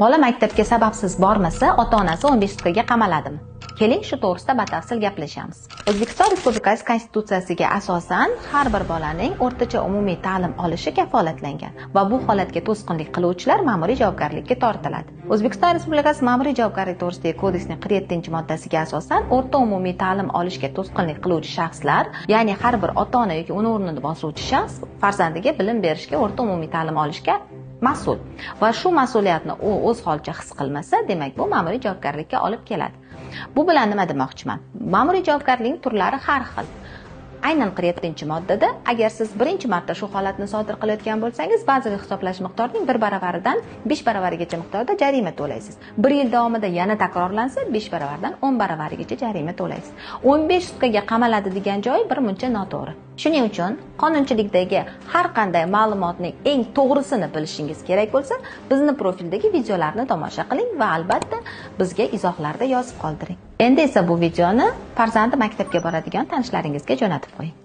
Bola maktabga sababsiz bormasa, ota-onasi 15 sutkaga qamaladimi? Keling, shu to'g'risida batafsil gaplashamiz. O'zbekiston Respublikasi Konstitutsiyasiga asosan har bir bolaning o'rtacha umumiy ta'lim olishi kafolatlangan va bu holatga to'sqinlik qiluvchilar ma'muriy javobgarlikka tortiladi. O'zbekiston Respublikasi Ma'muriy javobgarlik to'g'risidagi kodeksning 47-moddasiga asosan o'rta umumiy ta'lim olishga to'sqinlik qiluvchi shaxslar, ya'ni har bir ota-ona yoki uni o'rnini bosuvchi shaxs farzandiga bilim berishga, o'rta umumiy ta'lim olishga mas'ul va shu mas'uliyatni u o'z holicha his qilmasa, demak, bu ma'muriy javobgarlikka olib keladi. Bu bilan nima demoqchiman? Ma'muriy javobgarlikning turlari har xil. Aynan 47-moddada agar siz birinchi marta shu holatni sodir qilayotgan bo'lsangiz, bazaviy hisoblash miqdorining 1 baravaridan 5 baravarigacha miqdorda jarima to'laysiz. 1 yil davomida yana takrorlansa, 5 baravaridan 10 baravarigacha jarima to'laysiz. 15 sutkaga qamaladi degan joyi bir muncha noto'g'ri. Shuning uchun qonunchilikdagi har qanday ma'lumotning eng to'g'risini bilishingiz kerak bo'lsa, bizni profildagi videolarni tomosha qiling va albatta bizga izohlarda yozib qoldiring. Endi esa bu videoni farzandi maktabga boradigan tanishlaringizga jo'natib qo'ying.